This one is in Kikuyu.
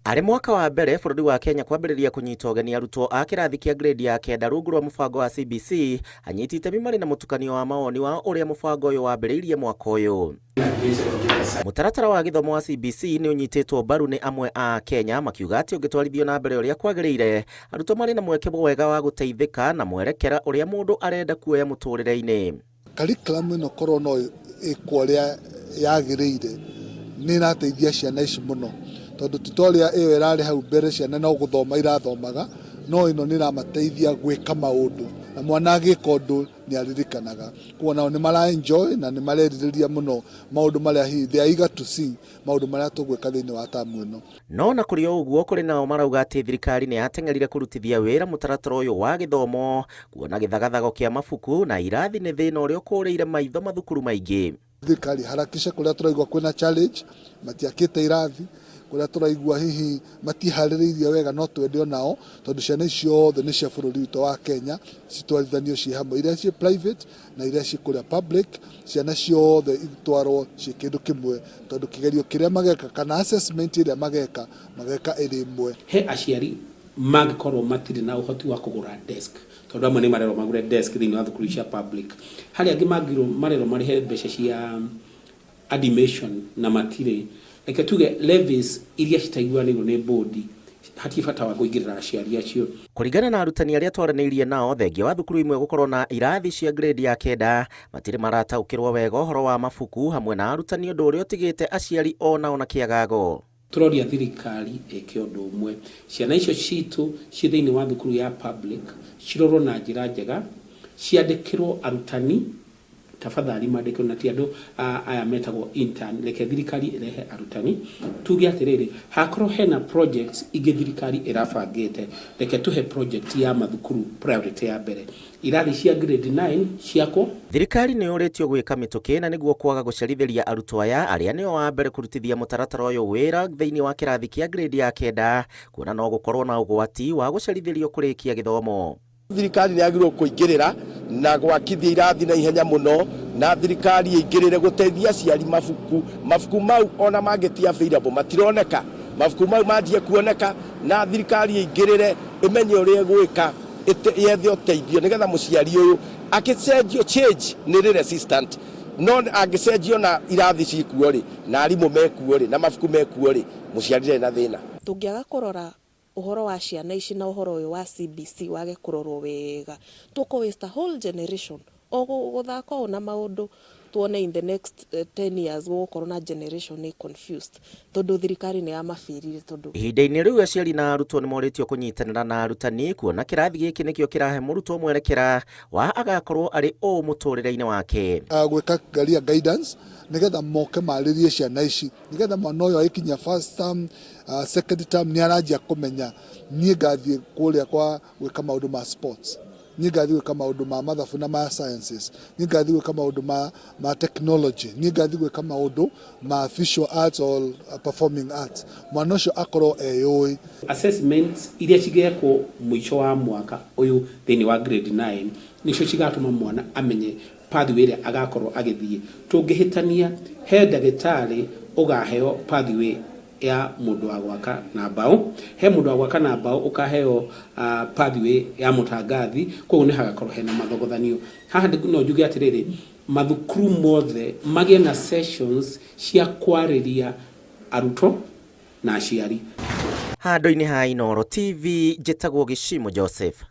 Arĩ mwaka wa mbere bũrũri wa Kenya kwambĩrĩria kũnyita ũgeni arutwo a kĩrathi kĩa grade ya kenda rungu rwa mũbango wa CBC, anyiti itemi marĩ na mũtukanio wa mawoni wa ũrĩa mũbango ũyũ wambĩrĩirie mwaka ũyũ. Mũtaratara wa gĩthomo wa CBC nĩ ũnyitĩtwo mbaru nĩ amwe a Kenya makiuga atĩ ũngĩtwarithio na mbere ũrĩa kwagĩrĩire, arutwo marĩ na mweke mwega wa gũteithĩka na mwerekera ũrĩa mũndũ arenda kuoya mũtũrĩre-inĩ. Curriculum ĩno korwo no ĩkwo ũrĩa yagĩrĩire nĩ ĩrateithia ciana ici mũno, tondũ ti ta ũrĩa ĩyo ĩrarĩ hau mbere ciana no gũthoma irathomaga, no ĩno nĩ ĩramateithia gwĩka maũndũ, na mwana agĩka ũndũ nĩ aririkanaga. Koguo nao nĩ mara enjoy na nĩ marerirĩria mũno maũndũ marĩa hihi they are eager to see maũndũ marĩa tũgwĩka thĩinĩ wa tamu ĩno. No ona kũrĩ o ũguo, kũrĩ nao marauga atĩ thirikari nĩ yateng'erire kũrutithia wĩra mũtaratara ũyũ wa gĩthomo, kuona gĩthagathago kĩa mabuku na irathi nĩ thĩna ũrĩa ũkũrĩire maitho mathukuru maingĩ. Thirikari harakishe kũrĩa tũraigua kwĩna challenge, matiakĩte irathi, kũrĩa tũraigua hihi matiharĩrĩirie wega no twende onao, tondũ ciana ici ciothe nĩ cia bũrũri witũ wa Kenya, citwarithanio ciĩ hamwe, iria ciĩ private na iria ciĩ kũrĩa public, ciana ciothe itwarwo ciĩ kĩndũ kĩmwe, tondũ kĩgerio kĩrĩa mageka kana assessment ĩrĩa mageka, mageka ĩrĩ ĩmwe. He aciari mangĩkorwo matirĩ na ũhoti wa kũgũra desk, tondũ amwe nĩ marerwo magũre desk thĩinĩ wa thukuru cia public. Harĩ angĩ mangĩrwo marerwo marĩhe mbeca cia admission na matirĩ. Reke tuge levies iria citaiguanĩirwo nĩ board hatirĩ bata wa kũingĩrĩra aciari acio. Kũringana na arutani arĩa twaranĩirie nao, thengia wa thukuru imwe gũkorwo na irathi cia grade ya kenda, matirĩ marataũkĩrwo wega ũhoro wa mabuku hamwe na arutani ũndũ ũrĩa ũtigĩte aciari o nao na kĩagago. Tũroria thirikari ĩke ũndũ ũmwe, ciana icio citũ ciĩ thĩinĩ wa thukuru ya public cirorwo na njĩra njega, ciandĩkĩrwo arutani tafadhali mandĩkĩrwo na ti andũ aya metagwo intern, reke thirikari ĩrehe arutani. Tuge atĩrĩrĩ, hakorwo hena projects ingĩ thirikari ĩrabangĩte, reke tũhe project ya mathukuru priority ya mbere. Irathi cia grade 9 ciakwo. Thirikari nĩ yũrĩtio gwĩka mĩtũkĩ na nĩguo kwaga gũcerithĩria arutwo aya arĩa nĩo a mbere kũrutithia mũtaratara ũyũ wĩra thĩinĩ wa kĩrathi kĩa grade ya kenda, kuona no gũkorwo na ũgwati wa gũcerithĩrio kũrĩkia gĩthomo. Thirikari nĩ yagĩrĩirwo kũingĩrĩra na gwakithia irathi na ihenya mũno, na thirikari ĩingĩrĩre gũteithia aciari mabuku. Mabuku mau ona mangĩ ti available, matironeka. Mabuku mau manjie kuoneka na thirikari ĩingĩrĩre ĩmenye ũrĩa ĩgwĩka, yethe ũteithio nĩgetha mũciari ũyũ akĩcenjio, change nĩ ĩrĩ resistant, no angĩcenjio na irathi cikuo rĩ, na arimũ mekuo rĩ, na mabuku mekuo rĩ, mũciari ndarĩ na thĩna. Tũngĩaga kũrora ũhoro wa ciana ici na ũhoro ũyũ wa CBC wage kũrorwo wega, tũkũ waste a whole generation o gũthaka ũũ na maũndũ tuone in the next 10 years gũgũkorwo na generation ĩ confused tondũ thirikari nĩ yamabĩrire tondũ. Ihinda-inĩ rĩu aciari na arutwo nĩ morĩtio kũnyitanĩra na arutani kuona kĩrathi gĩkĩ nĩkĩo kĩrahe mũrutwo mwerekera wa agakorwo arĩ ũũ mũtũrĩre-inĩ wake. Gwĩka career guidance nĩgetha moke marĩrie ciana ici nĩgetha mwana ũyũ agĩkinya first term, second term nĩ aranjia kũmenya niĩ ngathiĩ kũrĩa kwa gwĩka maũndũ ma sports, niĩ ngathiĩ gwĩka maũndũ ma mathabu na ma sciences, niĩ ngathiĩ gwĩka maũndũ ma technology, niĩ ngathiĩ gwĩka maũndũ ma visual arts or performing arts. Mwana ũcio akorwo eyũĩ. Assessments iria cigekwo mũico wa mwaka ũyũ thĩinĩ wa grade 9 nĩcio cigatũma mwana amenye pathway ĩrĩa agakorwo agĩthiĩ. Tũngĩhĩtania he ndagĩtarĩ ũgaheo pathway ya mũndũ wa gwaka na mbaũ, he mũndũ wa gwaka na mbaũ ũkaheo pathway ya mũtangathi, koguo nĩ hagakorwo hena mathogothanio. Haha no njuge atĩrĩrĩ, mathukuru mothe magĩe na sessions cia kwarĩria arutwo na aciari. Handũ-inĩ ha Inooro TV, njĩtagwo Gĩcimũ Joseph.